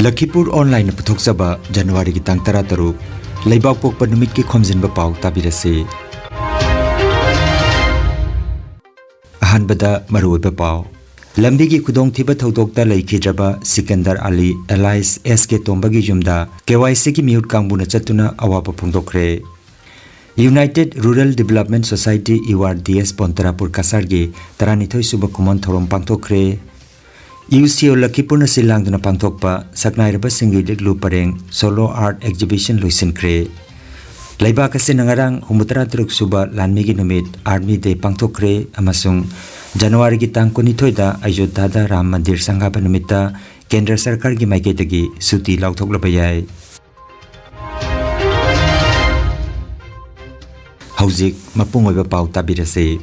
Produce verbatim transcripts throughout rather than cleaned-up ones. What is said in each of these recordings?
ꯂꯈꯤꯄꯨꯔ ꯑꯣꯟꯂꯥꯏꯟꯅ ꯄꯨꯊꯣꯛꯆꯕ ꯖꯅꯋꯥꯔꯤꯒꯤ ꯇꯥꯡ ꯇꯔꯥꯇꯔꯨꯛ, ꯂꯩꯕꯥꯛ ꯄꯣꯛꯄ ꯅꯨꯃꯤꯠꯀꯤ ꯈꯣꯝꯖꯤꯟꯕ ꯄꯥꯎ ꯇꯥꯕꯤꯔꯁꯤ꯫ ꯑꯍꯥꯟꯕꯗ ꯃꯔꯨꯑꯣꯏꯕ ꯄꯥꯎ꯫ ꯂꯝꯕꯤꯒꯤ ꯈꯨꯗꯣꯡꯊꯤꯕ ꯊꯧꯗꯣꯛꯇ ꯂꯩꯈꯤꯗ꯭ꯔꯕ ꯁꯤꯀꯟꯗꯔ ꯑꯂꯤ alias S K ꯇꯣꯝꯕꯒꯤ ꯌꯨꯝꯗ KYCꯒꯤ ꯃꯤꯍꯨꯠ ꯀꯥꯡꯕꯨꯅ ꯆꯠꯇꯨꯅ ꯑꯋꯥꯕ ꯐꯣꯡꯗꯣꯛꯈ꯭ꯔꯦ꯫ United Rural Development Society, URDS, ꯄꯣꯟꯇꯔꯥꯄꯨꯔ ꯀꯁꯥꯔꯒꯤ ꯇꯔꯥꯅꯤꯊꯣꯏ ꯁꯨꯕ ꯀꯨꯝꯑꯣꯟ ꯊꯧꯔꯝ ꯄꯥꯡꯊꯣꯛꯈ꯭ꯔꯦ꯫ UCO ꯂꯈꯤꯄꯨꯔꯅ ꯁꯤꯜ ꯂꯥꯡꯗꯨꯅ ꯄꯥꯡꯊꯣꯛꯄ ꯁꯛꯅꯥꯏꯔꯕꯁꯤꯡꯒꯤ ꯂꯤꯛꯂꯨ ꯄꯔꯦꯡ Solo Art Exhibition ꯂꯣꯏꯁꯤꯟꯈ꯭ꯔꯦ꯫ ꯂꯩꯕꯥꯛ ꯑꯁꯤꯅ ꯉꯔꯥꯡ ꯍꯨꯝꯐꯨꯇꯔꯥ ꯇꯔꯨꯛ ꯁꯨꯕ ꯂꯥꯟꯃꯤꯒꯤ ꯅꯨꯃꯤꯠ Army Day ꯄꯥꯡꯊꯣꯛꯈ꯭ꯔꯦ ꯑꯃꯁꯨꯡ ꯖꯅꯋꯥꯔꯤꯒꯤ ꯇꯥꯡ ꯀꯨꯟꯅꯤꯊꯣꯏꯗ ꯑꯌꯣꯙ꯭ꯌꯥꯗ ꯔꯥꯝ ꯃꯟꯗꯤꯔ ꯁꯪꯒꯥꯕ ꯅꯨꯃꯤꯠꯇ ꯀꯦꯟꯗ꯭ꯔ ꯁꯔꯀꯥꯔꯒꯤ ꯃꯥꯏꯀꯩꯗꯒꯤ ꯁꯨꯇꯤ ꯂꯥꯎꯊꯣꯛꯂꯕ ꯌꯥꯏ꯫ ꯍꯧꯖꯤꯛ ꯃꯄꯨꯡ ꯑꯣꯏꯕ ꯄꯥꯎ ꯇꯥꯕꯤꯔꯁꯤ꯫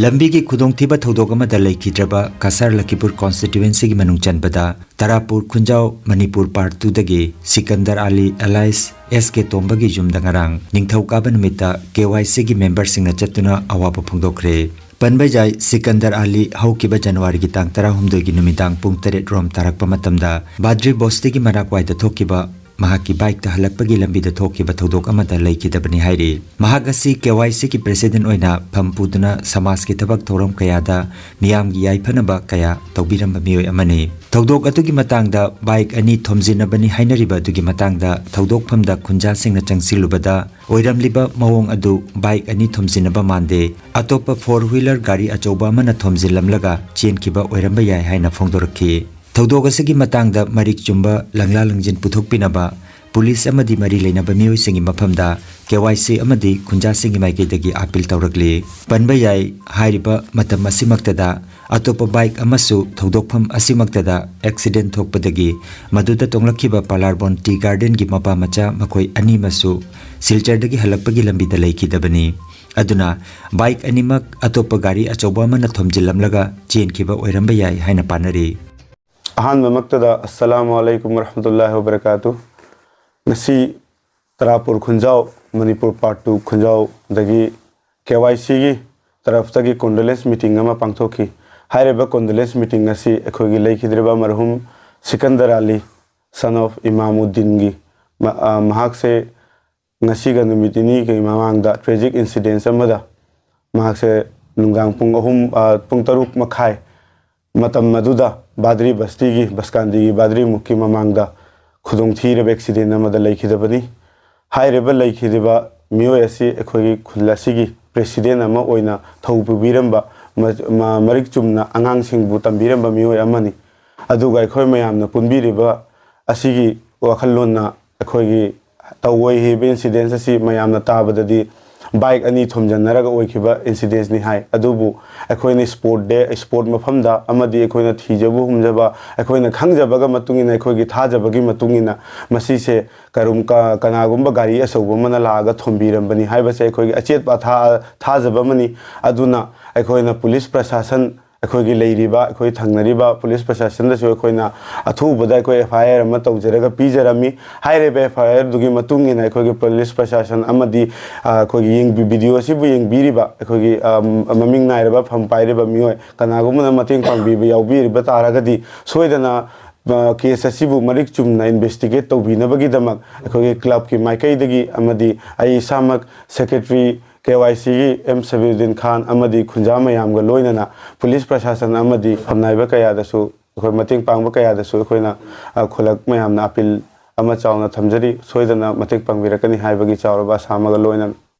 ꯂꯝꯕꯤꯒꯤ ꯈꯨꯗꯣꯡꯊꯤꯕ ꯊꯧꯗꯣꯛ ꯑꯃꯗ ꯂꯩꯈꯤꯗ꯭ꯔꯕ ꯀꯁꯥꯔ ꯂꯈꯤꯄꯨꯔ constituencyꯒꯤ ꯃꯅꯨꯡ ꯆꯟꯕꯗ ꯇꯔꯥꯄꯨꯔ ꯈꯨꯟꯖꯥꯎ ꯃꯅꯤꯄꯨꯔ Part twoꯗꯒꯤ ꯁꯤꯀꯟꯗꯔ ꯑꯂꯤ alias S K ꯇꯣꯝꯕꯒꯤ ꯌꯨꯝꯗ ꯉꯔꯥꯡ ꯅꯤꯡꯊꯧꯀꯥꯕ ꯅꯨꯃꯤꯠꯇ KYCꯒꯤ memberꯁꯤꯡꯅ ꯆꯠꯇꯨꯅ ꯑꯋꯥꯕ ꯐꯣꯡꯗꯣꯛꯈ꯭ꯔꯦ꯫ ꯄꯟꯕ ꯌꯥꯏ, ꯁꯤꯀꯟꯗꯔ ꯑꯂꯤ ꯍꯧꯈꯤꯕ ꯖꯅꯋꯥꯔꯤꯒꯤ ꯇꯥꯡ ꯇꯔꯥꯍꯨꯝꯗꯣꯏꯒꯤ ꯅꯨꯃꯤꯗꯥꯡ ꯄꯨꯡ ꯇꯔꯦꯠ ꯔꯣꯝ ꯇꯥꯔꯛꯄ ꯃꯇꯝꯗ ꯕꯥꯗ꯭ꯔꯤ ꯕꯣꯁꯇꯤꯒꯤ ꯃꯅꯥꯛ ꯋꯥꯏꯗ ꯊꯣꯛꯈꯤꯕ ꯃꯍꯥꯛꯀꯤ bikeꯇ ꯍꯜꯂꯛꯄꯒꯤ ꯂꯝꯕꯤꯗ ꯊꯣꯛꯈꯤꯕ ꯊꯧꯗꯣꯛ ꯑꯃꯗ ꯂꯩꯈꯤꯗꯕꯅꯤ ꯍꯥꯏꯔꯤ꯫ ꯃꯍꯥꯛ ꯑꯁꯤ KYCꯒꯤ president ꯑꯣꯏꯅ ꯐꯝ ꯄꯨꯗꯨꯅ ꯁꯃꯥꯖꯀꯤ ꯊꯕꯛ ꯊꯧꯔꯝ ꯀꯌꯥꯗ ꯃꯤꯌꯥꯝꯒꯤ ꯌꯥꯏꯐꯅꯕ ꯀꯌꯥ ꯇꯧꯕꯤꯔꯝꯕ ꯃꯤꯑꯣꯏ ꯑꯃꯅꯤ꯫ ꯊꯧꯗꯣꯛ ꯑꯗꯨꯒꯤ ꯃꯇꯥꯡꯗ bike ꯑꯅꯤ ꯊꯣꯝꯖꯤꯟꯅꯕꯅꯤ ꯍꯥꯏꯅꯔꯤꯕ ꯑꯗꯨꯒꯤ ꯃꯇꯥꯡꯗ ꯊꯧꯗꯣꯛꯐꯝꯗ ꯈꯨꯟꯖꯥꯁꯤꯡꯅ ꯆꯪꯁꯤꯜꯂꯨꯕꯗ ꯑꯣꯏꯔꯝꯂꯤꯕ ꯃꯑꯣꯡ ꯑꯗꯨ bike ꯑꯅꯤ ꯊꯣꯝꯖꯤꯟꯅꯕ ꯃꯥꯟꯗꯦ, ꯑꯇꯣꯞꯄ four wheeler ꯒꯥꯔꯤ ꯑꯆꯧꯕ ꯑꯃꯅ ꯊꯣꯝꯖꯤꯜꯂꯝꯂꯒ ꯆꯦꯟꯈꯤꯕ ꯑꯣꯏꯔꯝꯕ ꯌꯥꯏ ꯍꯥꯏꯅ ꯐꯣꯡꯗꯣꯔꯛꯈꯤ꯫ ꯊꯧꯗꯣꯛ ꯑꯁꯤꯒꯤ ꯃꯇꯥꯡꯗ ꯃꯔꯤꯛ ꯆꯨꯝꯕ ꯂꯪꯂꯥ ꯂꯪꯖꯤꯟ ꯄꯨꯊꯣꯛꯄꯤꯅꯕ ꯄꯨꯂꯤꯁ ꯑꯃꯗꯤ ꯃꯔꯤ ꯂꯩꯅꯕ ꯃꯤꯑꯣꯏꯁꯤꯡꯒꯤ ꯃꯐꯝꯗ KYC ꯑꯃꯗꯤ ꯈꯨꯟꯖꯥꯁꯤꯡꯒꯤ ꯃꯥꯏꯀꯩꯗꯒꯤ appeal ꯇꯧꯔꯛꯂꯤ꯫ ꯄꯟꯕ ꯌꯥꯏ, ꯍꯥꯏꯔꯤꯕ ꯃꯇꯝ ꯑꯁꯤꯃꯛꯇꯗ ꯑꯇꯣꯞꯄ bike ꯑꯃꯁꯨ ꯊꯧꯗꯣꯛꯐꯝ ꯑꯁꯤꯃꯛꯇꯗ accident ꯊꯣꯛꯄꯗꯒꯤ ꯃꯗꯨꯗ ꯇꯣꯡꯂꯛꯈꯤꯕ ꯄꯂꯥꯔꯕꯣꯟ Tea Gardenꯒꯤ ꯃꯄꯥ ꯃꯆꯥ ꯃꯈꯣꯏ ꯑꯅꯤꯃꯁꯨ ꯁꯤꯜꯆꯔꯗꯒꯤ ꯍꯜꯂꯛꯄꯒꯤ ꯂꯝꯕꯤꯗ ꯂꯩꯈꯤꯗꯕꯅꯤ꯫ ꯑꯗꯨꯅ bike ꯑꯅꯤꯃꯛ ꯑꯇꯣꯞꯄ ꯒꯥꯔꯤ ꯑꯆꯧꯕ ꯑꯃꯅ ꯊꯣꯝꯖꯤꯜꯂꯝꯂꯒ ꯆꯦꯟꯈꯤꯕ ꯑꯣꯏꯔꯝꯕ ꯌꯥꯏ ꯍꯥꯏꯅ ꯄꯥꯅꯔꯤ꯫ ꯑꯍꯥꯟꯕꯃꯛꯇꯗ ꯑꯁꯂꯥꯃꯨ ꯑꯂꯩꯀꯨꯝ ꯋꯔꯍꯃꯇꯨꯜꯂꯥꯍꯤ ꯋꯕꯔꯀꯥꯇꯨ꯫ ꯉꯁꯤ ꯇꯔꯥꯄꯨꯔ ꯈꯨꯟꯖꯥꯎ Manipur Part two ꯈꯨꯟꯖꯥꯎꯗꯒꯤ KYCꯒꯤ ꯇꯔꯐꯇꯒꯤ condolence meeting ꯑꯃ ꯄꯥꯡꯊꯣꯛꯈꯤ꯫ ꯍꯥꯏꯔꯤꯕ condolence meeting ꯑꯁꯤ ꯑꯩꯈꯣꯏꯒꯤ ꯂꯩꯈꯤꯗ꯭ꯔꯤꯕ ꯃꯔꯍꯨꯝ ꯁꯤꯀꯟꯗꯔ ꯑꯂꯤ son of ꯏꯃꯥꯃꯨꯗꯤꯟꯒꯤ, ꯃ-, ꯑ, ꯃꯍꯥꯛꯁꯦ ꯉꯁꯤꯒ ꯅꯨꯃꯤꯠ ꯅꯤꯅꯤꯒꯤ ꯃꯃꯥꯡꯗ tragic incidents ꯑꯃꯗ ꯃꯍꯥꯛꯁꯦ ꯅꯨꯡꯗꯥꯡ ꯄꯨꯡ ꯑꯍꯨꯝ, ꯑ, ꯄꯨꯡ ꯇꯔꯨꯛ ꯃꯈꯥꯏ ꯃꯇꯝ ꯑꯗꯨꯗ ꯕꯥꯗ꯭ꯔꯤ ꯕꯁꯇꯤꯒꯤ, ꯕꯁꯀꯥꯟꯗꯤꯒꯤ ꯕꯥꯗ꯭ꯔꯤ ꯃꯨꯛꯀꯤ ꯃꯃꯥꯡꯗ ꯈꯨꯗꯣꯡꯊꯤꯔꯕ accident ꯑꯃꯗ ꯂꯩꯈꯤꯗꯕꯅꯤ꯫ ꯍꯥꯏꯔꯤꯕ ꯂꯩꯈꯤꯗꯕ ꯃꯤꯑꯣꯏ ꯑꯁꯤ ꯑꯩꯈꯣꯏꯒꯤ ꯈꯨꯜ ꯑꯁꯤꯒꯤ president ꯑꯃ ꯑꯣꯏꯅ ꯊꯧ ꯄꯨꯕꯤꯔꯝꯕ, ꯃ-, ꯃ-, ꯃꯔꯤꯛ ꯆꯨꯝꯅ ꯑꯉꯥꯡꯁꯤꯡꯕꯨ ꯇꯝꯕꯤꯔꯝꯕ ꯃꯤꯑꯣꯏ ꯑꯃꯅꯤ꯫ ꯑꯗꯨꯒ ꯑꯩꯈꯣꯏ ꯃꯌꯥꯝꯅ ꯄꯨꯟꯕꯤꯔꯤꯕ ꯑꯁꯤꯒꯤ ꯋꯥꯈꯜꯂꯣꯟꯅ ꯑꯩꯈꯣꯏꯒꯤ ꯇꯧꯑꯣꯏ ꯍꯥꯏꯕ incidents ꯑꯁꯤ ꯃꯌꯥꯝꯅ ꯇꯥꯕꯗꯗꯤ bike ꯑꯅꯤ ꯊꯣꯝꯖꯤꯟꯅꯔꯒ ꯑꯣꯏꯈꯤꯕ incidents ꯅꯤ ꯍꯥꯏ꯫ ꯑꯗꯨꯕꯨ ꯑꯩꯈꯣꯏꯅ spot ꯗꯦ, spot ꯃꯐꯝꯗ ꯑꯃꯗꯤ ꯑꯩꯈꯣꯏꯅ ꯊꯤꯖꯕ ꯍꯨꯝꯖꯕ, ꯑꯩꯈꯣꯏꯅ ꯈꯪꯖꯕꯒ ꯃꯇꯨꯡ ꯏꯟꯅ, ꯑꯩꯈꯣꯏꯒꯤ ꯊꯥꯖꯕꯒꯤ ꯃꯇꯨꯡ ꯏꯟꯅ ꯃꯁꯤꯁꯦ ꯀꯔꯨꯝ-, ꯀ-, ꯀꯅꯥꯒꯨꯝꯕ ꯒꯥꯔꯤ ꯑꯆꯧꯕ ꯑꯃꯅ ꯂꯥꯛꯑꯒ ꯊꯣꯝꯕꯤꯔꯝꯕꯅꯤ ꯍꯥꯏꯕꯁꯦ ꯑꯩꯈꯣꯏꯒꯤ ꯑꯆꯦꯠꯄ ꯑꯊꯥ-, ꯊꯥꯖꯕ ꯑꯃꯅꯤ꯫ ꯑꯗꯨꯅ ꯑꯩꯈꯣꯏꯅ ꯄꯨꯂꯤꯁ ꯄ꯭ꯔꯁꯥꯁꯟ, ꯑꯩꯈꯣꯏꯒꯤ ꯂꯩꯔꯤꯕ, ꯑꯩꯈꯣꯏ ꯊꯪꯅꯔꯤꯕ ꯄꯨꯂꯤꯁ ꯄ꯭ꯔꯁꯥꯁꯟꯗꯁꯨ ꯑꯩꯈꯣꯏꯅ ꯑꯊꯨꯕꯗ ꯑꯩꯈꯣꯏ F I R ꯑꯃ ꯇꯧꯖꯔꯒ ꯄꯤꯖꯔꯝꯃꯤ꯫ ꯍꯥꯏꯔꯤꯕ F I R ꯗꯨꯒꯤ ꯃꯇꯨꯡ ꯏꯟꯅ ꯑꯩꯈꯣꯏꯒꯤ ꯄꯨꯂꯤꯁ ꯄ꯭ꯔꯁꯥꯁꯟ ꯑꯃꯗꯤ, ꯑ, ꯑꯩꯈꯣꯏꯒꯤ ꯌꯦꯡꯕꯤ-, video ꯑꯁꯤꯕꯨ ꯌꯦꯡꯕꯤꯔꯤꯕ ꯑꯩꯈꯣꯏꯒꯤ, ꯑ, ꯃꯃꯤꯡ ꯅꯥꯏꯔꯕ ꯐꯝ ꯄꯥꯏꯔꯤꯕ ꯃꯤꯑꯣꯏ ꯀꯅꯥꯒꯨꯝꯕꯅ ꯃꯇꯦꯡ ꯄꯥꯡꯕꯤꯕ ꯌꯥꯎꯕꯤꯔꯤꯕ ꯇꯥꯔꯒꯗꯤ ꯁꯣꯏꯗꯅ, ꯑ, case ꯑꯁꯤꯕꯨ ꯃꯔꯤꯛ ꯆꯨꯝꯅ investigate ꯇꯧꯕꯤꯅꯕꯒꯤꯗꯃꯛ ꯑꯩꯈꯣꯏꯒꯤ club ꯀꯤ ꯃꯥꯏꯀꯩꯗꯒꯤ ꯑꯃꯗꯤ ꯑꯩ ꯏꯁꯥꯃꯛ secretary K Y C ꯒꯤ M ꯁꯕꯤꯔꯨꯗꯤꯟ ꯈꯥꯟ ꯑꯃꯗꯤ ꯈꯨꯟꯖꯥ ꯃꯌꯥꯝꯒ ꯂꯣꯏꯅꯅ ꯄꯨꯂꯤꯁ ꯄ꯭ꯔꯁꯥꯁꯟ ꯑꯃꯗꯤ ꯐꯝꯅꯥꯏꯕ ꯀꯌꯥꯗꯁꯨ ꯑꯩꯈꯣꯏ ꯃꯇꯦꯡ ꯄꯥꯡꯕ ꯀꯌꯥꯗꯁꯨ ꯑꯩꯈꯣꯏꯅ, ꯑ, ꯈꯨꯜꯂꯛ ꯃꯌꯥꯝꯅ appeal ꯑꯃ ꯆꯥꯎꯅ ꯊꯝꯖꯔꯤ꯫ ꯁꯣꯏꯗꯅ ꯃꯇꯦꯡ ꯄꯥꯡꯕꯤꯔꯛꯀꯅꯤ ꯍꯥꯏꯕꯒꯤ ꯆꯥꯎꯔꯕ ꯑꯁꯥ ꯑꯃꯒ ꯂꯣꯏꯅꯅ꯫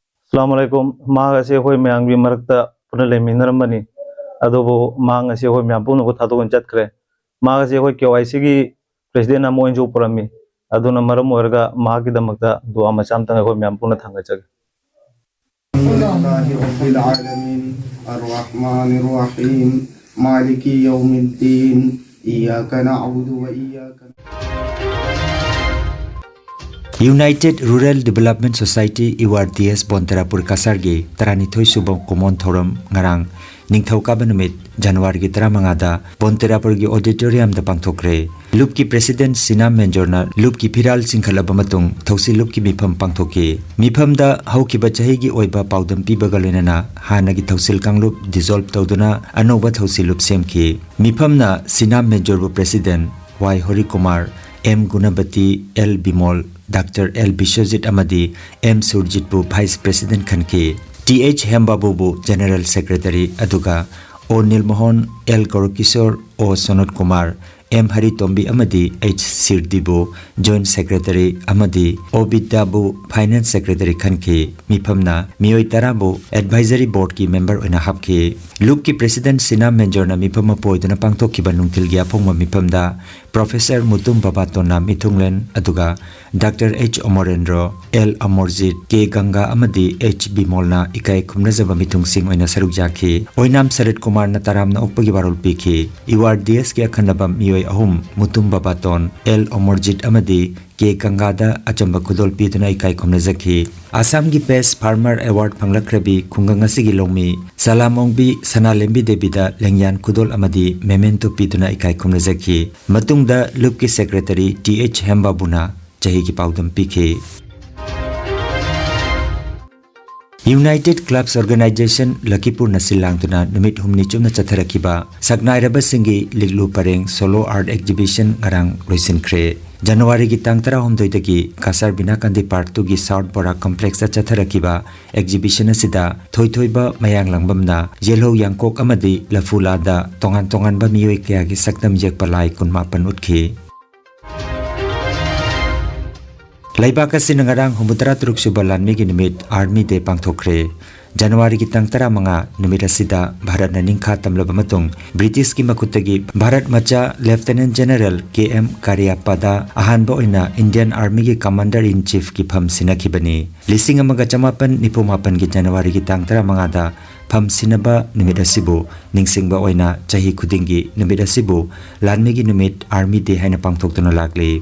ꯑꯁꯂꯥꯃꯨ ꯑꯂꯥꯏꯀꯨꯝ꯫ ꯃꯍꯥꯛ ꯑꯁꯤ ꯑꯩꯈꯣꯏ ꯃꯌꯥꯝꯒꯤ ꯃꯔꯛꯇ ꯄꯨꯟꯅ ꯂꯩꯃꯤꯟꯅꯔꯝꯕꯅꯤ꯫ ꯑꯗꯨꯕꯨ ꯃꯍꯥꯛ ꯉꯁꯤ ꯑꯩꯈꯣꯏ ꯃꯌꯥꯝ ꯄꯨꯝꯅꯃꯛ ꯊꯥꯗꯣꯛꯇꯨꯅ ꯆꯠꯈ꯭ꯔꯦ꯫ ꯃꯍꯥꯛ ꯑꯁꯤ ꯑꯩꯈꯣꯏ K Y C ꯒꯤ president ꯑꯃ ꯑꯣꯏꯅꯁꯨ ꯄꯨꯔꯝꯃꯤ꯫ ꯑꯗꯨꯅ ꯃꯔꯝ ꯑꯣꯏꯔꯒ ꯃꯍꯥꯛꯀꯤꯗꯃꯛꯇ ꯗꯨꯋꯥ ꯃꯆꯥ ꯑꯃꯇꯪ ꯑꯩꯈꯣꯏ ꯃꯌꯥꯝ ꯄꯨꯟꯅ ꯊꯥꯡꯒꯠꯆꯒꯦ꯫ الحمد لله رب العالمين، الرحمن الرحيم، مالك يوم الدين، إياك نعبد وإياك United Rural Development Society, U R D S, ꯕꯣꯟꯇꯦꯔꯥꯄꯨꯔ ꯀꯁꯥꯔꯒꯤ ꯇꯔꯥꯅꯤꯊꯣꯏ ꯁꯨꯕ ꯀꯨꯝꯑꯣꯟ ꯊꯧꯔꯝ ꯉꯔꯥꯡ ꯅꯤꯡꯊꯧꯀꯥꯕ ꯅꯨꯃꯤꯠ ꯖꯅꯋꯥꯔꯤꯒꯤ ꯇꯔꯥꯃꯉꯥꯗ ꯕꯣꯟꯇꯦꯔꯥꯄꯨꯔꯒꯤ auditorium ꯗ ꯄꯥꯡꯊꯣꯛꯈ꯭ꯔꯦ꯫ ꯂꯨꯞꯀꯤ president ꯁꯤꯅꯥꯝ ꯃꯦꯟꯖꯣꯔꯅ ꯂꯨꯞꯀꯤ ꯐꯤꯔꯥꯜ ꯆꯤꯡꯈꯠꯂꯕ ꯃꯇꯨꯡ ꯊꯧꯁꯤ ꯂꯨꯞꯀꯤ ꯃꯤꯐꯝ ꯄꯥꯡꯊꯣꯛꯈꯤ꯫ ꯃꯤꯐꯝꯗ ꯍꯧꯈꯤꯕ ꯆꯍꯤꯒꯤ ꯑꯣꯏꯕ ꯄꯥꯎꯗꯝ ꯄꯤꯕꯒ ꯂꯣꯏꯅꯅ ꯍꯥꯟꯅꯒꯤ ꯊꯧꯁꯤꯜ ꯀꯥꯡꯂꯨꯞ dissolve ꯇꯧꯗꯨꯅ ꯑꯅꯧꯕ ꯊꯧꯁꯤꯜ ꯂꯨꯞ ꯁꯦꯝꯈꯤ꯫ ꯃꯤꯐꯝꯅ ꯁꯤꯅꯥꯝ ꯃꯦꯟꯖꯣꯔꯕꯨ president, ꯋꯥꯏ ꯍꯣꯔꯤꯀꯨꯃꯥꯔ, M ꯒꯨꯅꯕꯇꯤ, L Bimol, doctor L Biswajit ꯑꯃꯗꯤ ꯑꯦꯝ ꯁꯨꯔꯖꯤꯠꯄꯨ Vice President ꯈꯟꯈꯤ꯫ ꯇꯤ ꯑꯩꯆ ꯍꯦꯝꯕꯥꯕꯨꯕꯨ General Secretary, ꯑꯗꯨꯒ ꯑꯣ ꯅꯤꯜꯃꯣꯍꯟ, ꯑꯦꯜ ꯒꯧꯔꯀꯤꯁꯣꯔ, ꯑꯣ ꯁꯣꯅꯠ ꯀꯨꯃꯥꯔ, ꯑꯦꯝ ꯍꯔꯤꯇꯣꯝꯕꯤ ꯑꯃꯗꯤ ꯑꯩꯆ ꯁꯤꯔꯗꯤꯕꯨ Joint Secretary ꯑꯃꯗꯤ ꯑꯣ ꯕꯤꯗ꯭ꯌꯥꯕꯨ Finance Secretary ꯈꯟꯈꯤ꯫ ꯃꯤꯐꯝꯅ ꯃꯤꯑꯣꯏ ꯇꯔꯥꯕꯨ Advisory Board ꯀꯤ member ꯑꯣꯏꯅ ꯍꯥꯞꯈꯤ꯫ ꯂꯨꯞꯀꯤ President ꯁꯤꯅꯥ ꯃꯦꯟꯖꯣꯔꯅ ꯃꯤꯐꯝ ꯑꯃ ꯄꯣꯏꯗꯨꯅ ꯄꯥꯡꯊꯣꯛꯈꯤꯕ ꯅꯨꯡꯊꯤꯜꯒꯤ ꯑꯐꯣꯡꯕ ꯃꯤꯐꯝꯗ Professor ꯃꯨꯇꯨꯝ ꯕꯕꯥꯇꯣꯟꯅ ꯃꯤꯊꯨꯡꯂꯦꯟ, ꯑꯗꯨꯒ ꯗꯥꯛꯇꯔ ꯑꯩꯆ ꯑꯃꯔꯦꯟꯗ꯭ꯔꯣ, ꯑꯦꯜ ꯑꯃꯔꯖꯤꯠ, ꯀꯦ ꯒꯪꯒꯥ ꯑꯃꯗꯤ ꯑꯩꯆ ꯕꯤꯃꯣꯜꯅ ꯏꯀꯥꯏ ꯈꯨꯝꯅꯖꯕ ꯃꯤꯊꯨꯡꯁꯤꯡ ꯑꯣꯏꯅ ꯁꯔꯨꯛ ꯌꯥꯈꯤ꯫ ꯑꯣꯏꯅꯥꯝ ꯁꯔꯠ ꯀꯨꯃꯥꯔꯅ ꯇꯔꯥꯝꯅ ꯑꯣꯛꯄꯒꯤ ꯋꯥꯔꯣꯜ ꯄꯤꯈꯤ꯫ ꯏꯋꯥꯔ ꯗꯤ ꯑꯦꯁ ꯀꯤ ꯑꯈꯟꯅꯕ ꯃꯤꯑꯣꯏ ꯑꯍꯨꯝ, ꯃꯨꯇꯨꯝ ꯕꯕꯥꯇꯣꯟ, ꯑꯦꯜ ꯑꯃꯔꯖꯤꯠ ꯑꯃꯗꯤ ꯀꯦ ꯒꯪꯒꯥꯗ ꯑꯆꯝꯕ ꯈꯨꯗꯣꯜ ꯄꯤꯗꯨꯅ ꯏꯀꯥꯏ ꯈꯨꯝꯅꯖꯈꯤ꯫ ꯑꯁꯥꯝꯒꯤ Best Farmer Award ꯐꯪꯂꯛꯈ꯭ꯔꯕꯤ ꯈꯨꯡꯒꯪ ꯑꯁꯤꯒꯤ ꯂꯧꯃꯤ ꯁꯂꯥꯃꯣꯡꯕꯤ ꯁꯅꯥꯂꯦꯝꯕꯤ ꯗꯦꯕꯤꯗ ꯂꯦꯡꯌꯥꯟ ꯈꯨꯗꯣꯜ ꯑꯃꯗꯤ memento ꯄꯤꯗꯨꯅ ꯏꯀꯥꯏ ꯈꯨꯝꯅꯖꯈꯤ꯫ ꯃꯇꯨꯡꯗ ꯂꯨꯞꯀꯤ Secretary ꯇꯤ ꯑꯩꯆ ꯍꯦꯝꯕꯥꯕꯨꯅ ꯆꯍꯤꯒꯤ ꯄꯥꯎꯗꯝ ꯄꯤꯈꯤ꯫ United Clubs Organisation ꯂꯈꯤꯄꯨꯔꯅ ꯁꯤꯜ ꯂꯥꯡꯗꯨꯅ ꯅꯨꯃꯤꯠ ꯍꯨꯝꯅꯤ ꯆꯨꯞꯅ ꯆꯠꯊꯔꯛꯈꯤꯕ ꯁꯛꯅꯥꯏꯔꯕꯁꯤꯡꯒꯤ ꯂꯤꯛꯂꯨ ꯄꯔꯦꯡ Solo Art Exhibition ꯉꯔꯥꯡ ꯂꯣꯏꯁꯤꯟꯈ꯭ꯔꯦ꯫ ꯖꯅꯋꯥꯔꯤꯒꯤ ꯇꯥꯡ ꯇꯔꯥꯍꯨꯝꯗꯣꯏꯗꯒꯤ ꯀꯥꯁꯥꯔ ꯕꯤꯅꯥꯀꯥꯟꯗꯤ Park ꯇꯨꯒꯤ South Barak Complex ꯇ ꯆꯠꯊꯔꯛꯈꯤꯕ exhibition ꯑꯁꯤꯗ ꯊꯣꯏꯊꯣꯏꯕ ꯃꯌꯥꯡꯂꯥꯡꯕꯝꯅ ꯌꯦꯜꯍꯧ ꯌꯥꯡꯀꯣꯛ ꯑꯃꯗꯤ ꯂꯐꯨꯂꯥꯗ ꯇꯣꯉꯥꯟ ꯇꯣꯉꯥꯟꯕ ꯃꯤꯑꯣꯏ ꯀꯌꯥꯒꯤ ꯁꯛꯇꯝ ꯌꯦꯛꯄ ꯂꯥꯏ ꯀꯨꯟꯃꯥꯄꯟ ꯎꯠꯈꯤ꯫ ꯂꯩꯕꯥꯛ ꯑꯁꯤꯅ ꯉꯔꯥꯡ ꯍꯨꯝꯐꯨꯇꯔꯥ ꯇꯔꯨꯛ ꯁꯨꯕ ꯂꯥꯟꯃꯤꯒꯤ ꯅꯨꯃꯤꯠ, Army Day, ꯄꯥꯡꯊꯣꯛꯈ꯭ꯔꯦ꯫ ꯖꯅꯋꯥꯔꯤꯒꯤ ꯇꯥꯡ ꯇꯔꯥꯃꯉꯥ ꯅꯨꯃꯤꯠ ꯑꯁꯤꯗ ꯚꯥꯔꯠꯅ ꯅꯤꯡꯈꯥ ꯇꯝꯂꯕ ꯃꯇꯨꯡ, ꯕ꯭ꯔꯤꯇꯤꯁꯀꯤ ꯃꯈꯨꯠꯇꯒꯤ ꯚꯥꯔꯠ ꯃꯆꯥ Lieutenant General ꯀꯦ ꯑꯦꯝ ꯀꯥꯔꯤꯌꯥꯞꯄꯥꯗ ꯑꯍꯥꯟꯕ ꯑꯣꯏꯅ Indian Army ꯒꯤ Commander in Chief ꯀꯤ ꯐꯝ ꯁꯤꯟꯅꯈꯤꯕꯅꯤ꯫ ꯂꯤꯁꯤꯡ ꯑꯃꯒ ꯆꯃꯥꯄꯟ ꯅꯤꯐꯨ ꯃꯥꯄꯟꯒꯤ ꯖꯅꯋꯥꯔꯤꯒꯤ ꯇꯥꯡ ꯇꯔꯥꯃꯉꯥꯗ ꯐꯝ ꯁꯤꯟꯅꯕ ꯅꯨꯃꯤꯠ ꯑꯁꯤꯕꯨ ꯅꯤꯡꯁꯤꯡꯕ ꯑꯣꯏꯅ ꯆꯍꯤ ꯈꯨꯗꯤꯡꯒꯤ ꯅꯨꯃꯤꯠ ꯑꯁꯤꯕꯨ ꯂꯥꯟꯃꯤꯒꯤ ꯅꯨꯃꯤꯠ, Army Day, ꯍꯥꯏꯅ ꯄꯥꯡꯊꯣꯛꯇꯨꯅ ꯂꯥꯛꯂꯤ꯫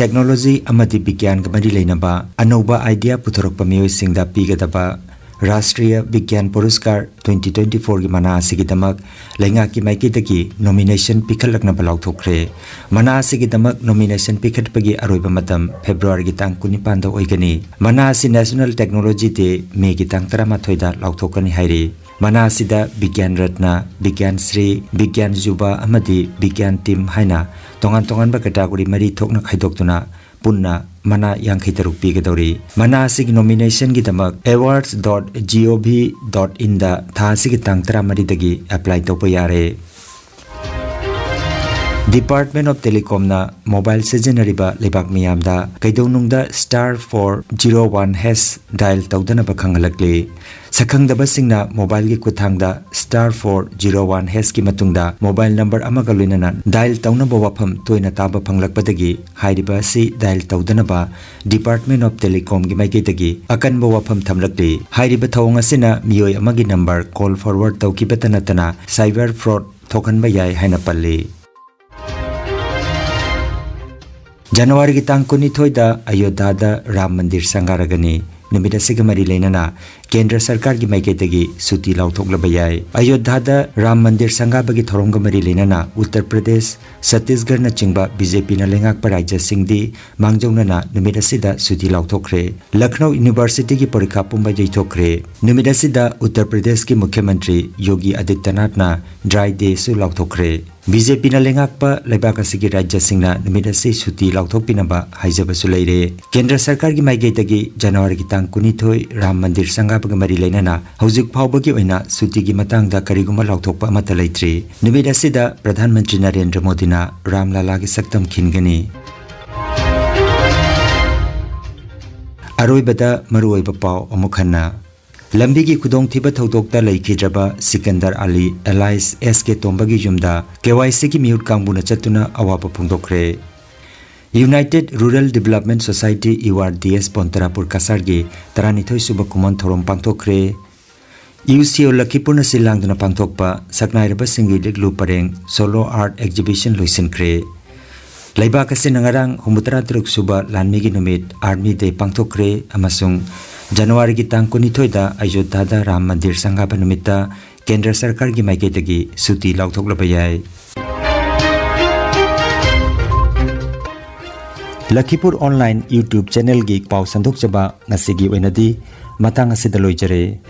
Technology ꯑꯃꯗꯤ ꯕꯤꯒ꯭ꯌꯥꯟꯒ ꯃꯔꯤ ꯂꯩꯅꯕ ꯑꯅꯧꯕ idea ꯄꯨꯊꯣꯔꯛꯄ ꯃꯤꯑꯣꯏꯁꯤꯡꯗ ꯄꯤꯒꯗꯕ ꯔꯥꯁꯇ꯭ꯔꯤꯌ ꯕꯤꯒ꯭ꯌꯥꯟ ꯄꯨꯔꯁꯀꯥꯔ twenty twenty-four ꯒꯤ ꯃꯅꯥ ꯑꯁꯤꯒꯤꯗꯃꯛ ꯂꯩꯉꯥꯛꯀꯤ ꯃꯥꯏꯀꯩꯗꯒꯤ nomination ꯄꯤꯈꯠꯂꯛꯅꯕ ꯂꯥꯎꯊꯣꯛꯈ꯭ꯔꯦ꯫ ꯃꯅꯥ ꯑꯁꯤꯒꯤꯗꯃꯛ nomination ꯄꯤꯈꯠꯄꯒꯤ ꯑꯔꯣꯏꯕ ꯃꯇꯝ ꯐꯦꯕ꯭ꯔꯨꯋꯥꯔꯤꯒꯤ ꯇꯥꯡ ꯀꯨꯟꯅꯤꯄꯥꯟꯗ ꯑꯣꯏꯒꯅꯤ꯫ ꯃꯅꯥ ꯑꯁꯤ National Technology Day, ꯃꯦꯒꯤ ꯇꯥꯡ ꯇꯔꯥꯃꯥꯊꯣꯏꯗ ꯂꯥꯎꯊꯣꯛꯀꯅꯤ ꯍꯥꯏꯔꯤ꯫ ꯃꯅꯥ ꯑꯁꯤꯗ ꯕꯤꯒ꯭ꯌꯥꯟ ꯔꯠꯅ, ꯕꯤꯒ꯭ꯌꯥꯟ ꯁ꯭ꯔꯤ, ꯕꯤꯒ꯭ꯌꯥꯟ ꯌꯨꯕꯥ ꯑꯃꯗꯤ ꯕꯤꯒ꯭ꯌꯥꯟ ꯇꯤꯝ ꯍꯥꯏꯅ ꯇꯣꯉꯥꯟ ꯇꯣꯉꯥꯟꯕ ꯀꯦꯇꯥꯒꯣꯔꯤ ꯃꯔꯤ ꯊꯣꯛꯅ ꯈꯥꯏꯗꯣꯛꯇꯨꯅ ꯄꯨꯟꯅ ꯃꯅꯥ ꯌꯥꯡꯈꯩ ꯇꯔꯨꯛ ꯄꯤꯒꯗꯧꯔꯤ꯫ ꯃꯅꯥ ꯑꯁꯤꯒꯤ ꯅꯣꯃꯤꯅꯦꯁꯟꯒꯤꯗꯃꯛ awards dot gov dot inꯗ ꯊꯥ ꯑꯁꯤꯒꯤ ꯇꯥꯡ ꯇꯔꯥꯃꯔꯤꯗꯒꯤ ꯑꯦꯄ꯭ꯂꯥꯏ ꯇꯧꯕ ꯌꯥꯔꯦ꯫ Department of Telecomꯅ ꯃꯣꯕꯥꯏꯜ ꯁꯤꯖꯤꯟꯅꯔꯤꯕ ꯂꯩꯕꯥꯛ ꯃꯤꯌꯥꯝꯗ ꯀꯩꯗꯧꯅꯨꯡꯗ star four zero one hash dial ꯇꯧꯗꯅꯕ ꯈꯪꯍꯜꯂꯛꯂꯤ꯫ ꯁꯛꯈꯪꯗꯕꯁꯤꯡꯅ ꯃꯣꯕꯥꯏꯜꯒꯤ ꯈꯨꯠꯊꯥꯡꯗ star four zero one hashꯀꯤ ꯃꯇꯨꯡꯗ ꯃꯣꯕꯥꯏꯜ ꯅꯝꯕꯔ ꯑꯃꯒ ꯂꯣꯏꯅꯅ dial ꯇꯧꯅꯕ ꯋꯥꯐꯝ ꯇꯣꯏꯅ ꯇꯥꯕ ꯐꯪꯂꯛꯄꯗꯒꯤ ꯍꯥꯏꯔꯤꯕ ꯑꯁꯤ dial ꯇꯧꯗꯅꯕ Department of Telecomꯒꯤ ꯃꯥꯏꯀꯩꯗꯒꯤ ꯑꯀꯟꯕ ꯋꯥꯐꯝ ꯊꯝꯂꯛꯂꯤ꯫ ꯍꯥꯏꯔꯤꯕ ꯊꯧꯑꯣꯡ ꯑꯁꯤꯅ ꯃꯤꯑꯣꯏ ꯑꯃꯒꯤ ꯅꯝꯕꯔ call forward ꯇꯧꯈꯤꯕꯇ ꯅꯠꯇꯅ cyber fraud ꯊꯣꯛꯍꯟꯕ ꯌꯥꯏ ꯍꯥꯏꯅ ꯄꯜꯂꯤ꯫ ꯖꯅꯋꯥꯔꯤꯒꯤ ꯇꯥꯡ ꯀꯨꯟꯅꯤꯊꯣꯏꯗ ꯑꯌꯣꯙ꯭ꯌꯥꯗ ꯔꯥꯝ ꯃꯟꯗꯤꯔ ꯁꯪꯒꯥꯔꯒꯅꯤ꯫ ꯅꯨꯃꯤꯠ ꯑꯁꯤꯒ ꯃꯔꯤ ꯂꯩꯅꯅ ꯀꯦꯟꯗ꯭ꯔ ꯁꯔꯀꯥꯔꯒꯤ ꯃꯥꯏꯀꯩꯗꯒꯤ ꯁꯨꯇꯤ ꯂꯥꯎꯊꯣꯛꯂꯕ ꯌꯥꯏ꯫ ꯑꯌꯣꯙ꯭ꯌꯥꯗ ꯔꯥꯝ ꯃꯟꯗꯤꯔ ꯁꯪꯒꯥꯕꯒꯤ ꯊꯧꯔꯝꯒ ꯃꯔꯤ ꯂꯩꯅꯅ ꯎꯠꯇꯔ ꯄ꯭ꯔꯗꯦꯁ, ꯁꯠꯇꯤꯁꯒꯔꯅꯆꯤꯡꯕ ꯕꯤ ꯖꯦ ꯄꯤꯅ ꯂꯩꯉꯥꯛꯄ ꯔꯥꯖ꯭ꯌꯁꯤꯡꯗꯤ ꯃꯥꯡꯖꯧꯅꯅ ꯅꯨꯃꯤꯠ ꯑꯁꯤꯗ ꯁꯨꯇꯤ ꯂꯥꯎꯊꯣꯛꯈ꯭ꯔꯦ꯫ ꯂꯈꯅꯧ ꯌꯨꯅꯤꯚꯔꯁꯤꯇꯤꯒꯤ ꯄꯔꯤꯈꯥ ꯄꯨꯝꯕ ꯌꯩꯊꯣꯛꯈ꯭ꯔꯦ꯫ ꯅꯨꯃꯤꯠ ꯑꯁꯤꯗ ꯎꯠꯇꯔ ꯄ꯭ꯔꯗꯦꯁꯀꯤ ꯃꯨꯈ꯭ꯌ ꯃꯟꯇ꯭ꯔꯤ ꯌꯣꯒꯤ ꯑꯗꯤꯇ꯭ꯌꯅꯥꯊꯅ dry dayꯁꯨ ꯂꯥꯎꯊꯣꯛꯈ꯭ꯔꯦ꯫ ꯕꯤ ꯖꯦ ꯄꯤꯅ ꯂꯩꯉꯥꯛꯄ ꯂꯩꯕꯥꯛ ꯑꯁꯤꯒꯤ ꯔꯥꯖ꯭ꯌꯁꯤꯡꯅ ꯅꯨꯃꯤꯠ ꯑꯁꯤ ꯁꯨꯇꯤ ꯂꯥꯎꯊꯣꯛꯄꯤꯅꯕ ꯍꯥꯏꯖꯕꯁꯨ ꯂꯩꯔꯦ꯫ ꯀꯦꯟꯗ꯭ꯔ ꯁꯔꯀꯥꯔꯒꯤ ꯃꯥꯏꯀꯩꯗꯒꯤ ꯖꯅꯋꯥꯔꯤꯒꯤ ꯇꯥꯡ ꯀꯨꯟꯅꯤꯊꯣꯏ ꯔꯥꯝ ꯃꯟꯗꯤꯔ ꯁꯪꯒꯥꯕꯒ ꯃꯔꯤ ꯂꯩꯅꯅ ꯍꯧꯖꯤꯛ ꯐꯥꯎꯕꯒꯤ ꯑꯣꯏꯅ ꯁꯨꯇꯤꯒꯤ ꯃꯇꯥꯡꯗ ꯀꯔꯤꯒꯨꯝꯕ ꯂꯥꯎꯊꯣꯛꯄ ꯑꯃꯠꯇ ꯂꯩꯇ꯭ꯔꯤ꯫ ꯅꯨꯃꯤꯠ ꯑꯁꯤꯗ ꯄ꯭ꯔꯙꯥꯟ ꯃꯟꯇ꯭ꯔꯤ ꯅꯔꯦꯟꯗ꯭ꯔ ꯃꯣꯗꯤꯅ ꯔꯥꯝ ꯂꯥꯂꯥꯒꯤ ꯁꯛꯇꯝ ꯈꯤꯟꯒꯅꯤ꯫ ꯑꯔꯣꯏꯕꯗ ꯃꯔꯨꯑꯣꯏꯕ ꯄꯥꯎ ꯑꯃꯨꯛ ꯍꯟꯅ꯫ ꯂꯝꯕꯤꯒꯤ ꯈꯨꯗꯣꯡꯊꯤꯕ ꯊꯧꯗꯣꯛꯇ ꯂꯩꯈꯤꯗ꯭ꯔꯕ ꯁꯤꯀꯟꯗꯔ ꯑꯂꯤ alias ꯑꯦꯁ ꯀꯦ ꯇꯣꯝꯕꯒꯤ ꯌꯨꯝꯗ ꯀꯦ ꯋꯥꯏ ꯁꯤꯒꯤ ꯃꯤꯍꯨꯠ ꯀꯥꯡꯕꯨꯅ ꯆꯠꯇꯨꯅ ꯑꯋꯥꯕ ꯐꯣꯡꯗꯣꯛꯈ꯭ꯔꯦ꯫ United Rural Development Society, U R D S, Pontrapur ꯀꯁꯥꯔꯒꯤ ꯇꯔꯥꯅꯤꯊꯣꯏ ꯁꯨꯕ ꯀꯨꯝꯑꯣꯟ ꯊꯧꯔꯝ ꯄꯥꯡꯊꯣꯛꯈ꯭ꯔꯦ꯫ ꯌꯨ ꯁꯤ ꯑꯣ ꯂꯈꯤꯄꯨꯔꯅ ꯁꯤꯜ ꯂꯥꯡꯗꯨꯅ ꯄꯥꯡꯊꯣꯛꯄ ꯁꯛꯅꯥꯏꯔꯕꯁꯤꯡꯒꯤ ꯂꯤꯛꯂꯨ ꯄꯔꯦꯡ Solo Art Exhibition ꯂꯣꯏꯁꯤꯟꯈ꯭ꯔꯦ꯫ ꯂꯩꯕꯥꯛ ꯑꯁꯤꯅ ꯉꯔꯥꯡ ꯍꯨꯝꯐꯨꯇꯔꯥ ꯇꯔꯨꯛ ꯁꯨꯕ ꯂꯥꯟꯃꯤꯒꯤ ꯅꯨꯃꯤꯠ Army Day ꯄꯥꯡꯊꯣꯛꯈ꯭ꯔꯦ ꯑꯃꯁꯨꯡ ꯖꯅꯋꯥꯔꯤꯒꯤ ꯇꯥꯡ ꯀꯨꯟꯅꯤꯊꯣꯏꯗ ꯑꯌꯣꯙ꯭ꯌꯥꯗ ꯔꯥꯝ ꯃꯟꯗꯤꯔ ꯁꯪꯒꯥꯕ ꯅꯨꯃꯤꯠꯇ ꯀꯦꯟꯗ꯭ꯔ ꯁꯔꯀꯥꯔꯒꯤ ꯃꯥꯏꯀꯩꯗꯒꯤ ꯁꯨꯇꯤ ꯂꯥꯎꯊꯣꯛꯂꯕ ꯌꯥꯏ꯫ ꯂꯈꯤꯄꯨꯔ online YouTube channelꯒꯤ ꯄꯥꯎ ꯁꯟꯗꯣꯛꯆꯕ ꯉꯁꯤꯒꯤ ꯑꯣꯏꯅꯗꯤ ꯃꯇꯥꯡ ꯑꯁꯤꯗ ꯂꯣꯏꯖꯔꯦ꯫